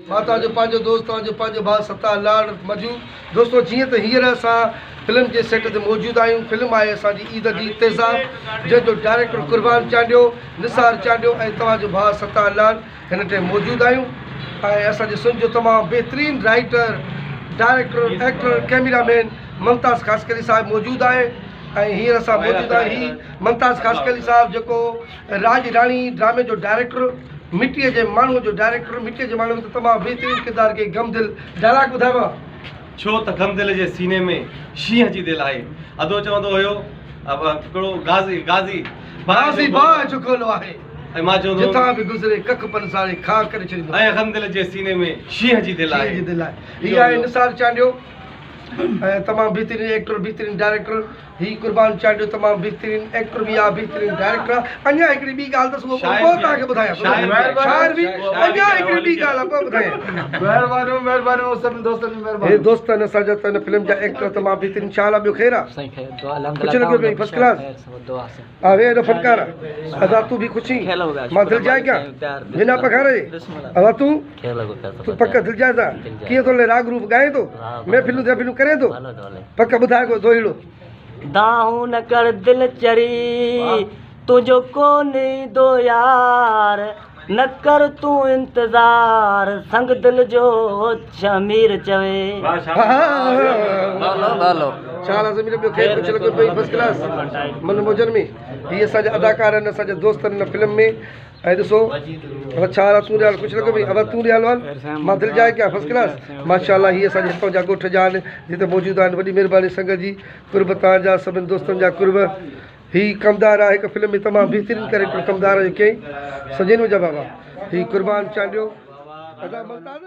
مان توهان جو پنهنجو دوست توهان جو پنهنجو ڀاء ستار لاڙ مجو دوستو جيئن ته هينئر اسان فلم جي سيٽ تي موجود آهيون فلم آهي اسان جي عيد جي تيزاب جنهن جو ڊائريڪٽر قربان چانڊيو نثار چانڊيو ۽ توهان جو ڀاء ستار لاڙ هن ٽيم موجود آهيون ۽ اسان جي سنڌ جو تمام بهترين writer director actor cameraman Mumtaz Khaskheli صاحب موجود آهي ۽ هينئر اسان موجود آهيون هي ممتاز خاصخيلي صاحب جيڪو راڄ راڻي ڊرامي جو ڊائريڪٽر مٽيء جي ماڻهوء جو ڊائريڪٽر مٽيء جي ماڻهوء ۾ ته تمام بهترين ڪردار ڪئي غم دل ڊائلاگ ٻڌاء بابا. ڇو ته غم دل جي سيني ۾ شينهن جي دل آهي. ادو چوندو هيو ڪهڙو غازي غازي باهه غازي باهه جو گولو آهي. ۽ مان چوندو هوم. جتان به گذري ڪک پن ساڙي خاڪ ڪري ڇڏيندو آهي. ۽ غم دل جي سيني ۾ شينهن جي دل آهي. شينهن جي دل آهي. هي آهي نثار چانڊيو ۽ تمام بهترين ايڪٽر بهترين ڊائريڪٽر. هي قربان چانڊيو تمام بهترين ايڪٽر به آ بهترين ڊائريڪٽر آ اڃا هڪڙي ٻي ڳالهه اٿس اهو پوء توهان کي ٻڌايان ٿو شاعر به اڃا هڪڙي ٻي ڳالهه آ پوء ٻڌايان مهربانيون مهربانيون سڀني دوستن جون مهربانيون. هي دوست آهن اسان جا ته هن فلم جا ايڪٽر تمام بهترين ڇا حال آ ٻيو خير آ خوش لڳيو پئي فرسٽ ڪلاس آ وي ايڏو فنڪار آ ادا تون به خوش اين مان دل جاء ڪيان بنا پگهار جي ادا تون تون پڪ دل جاء سان ڪيئن ٿو هلي راڳ روپ ڳائين ٿو محفلون تحفلون ڪرين ٿو پڪ ٻڌاء ڪو دوهيڙو. دانهون نه ڪر دل چري تنهنجو ڪونه ايندو يار نه ڪر تون انتظار سنگ دل جو شهمير چوي. ڇا حال آ ضمير ٻيو خير ڪجهه لڳو پئي فرسٽ ڪلاس من موجن ۾ هي اسان جا اداڪار آهن اسان جا دوست آهن هن فلم ۾ ۽ ڏسو ابا ڇا حال آ تون ڏي حال خوش لڳو پئي ابا تون ڏي حال وال مان دل جاء ڪيان فرسٽ ڪلاس ماشاءالله هي اسان جي هتان جا ڳوٺ جا آهن جتي موجود آهن وڏي مهرباني سنگت جي قرب توهان جا سڀن دوستن جا قرب هي ڪمدار آ هڪ فلم ۾ تمام بهترين ڪريڪٽر ڪمدار جو ڪيائين سمجهين منهنجا بابا هي قربان چانڊيو ادا ممتاز.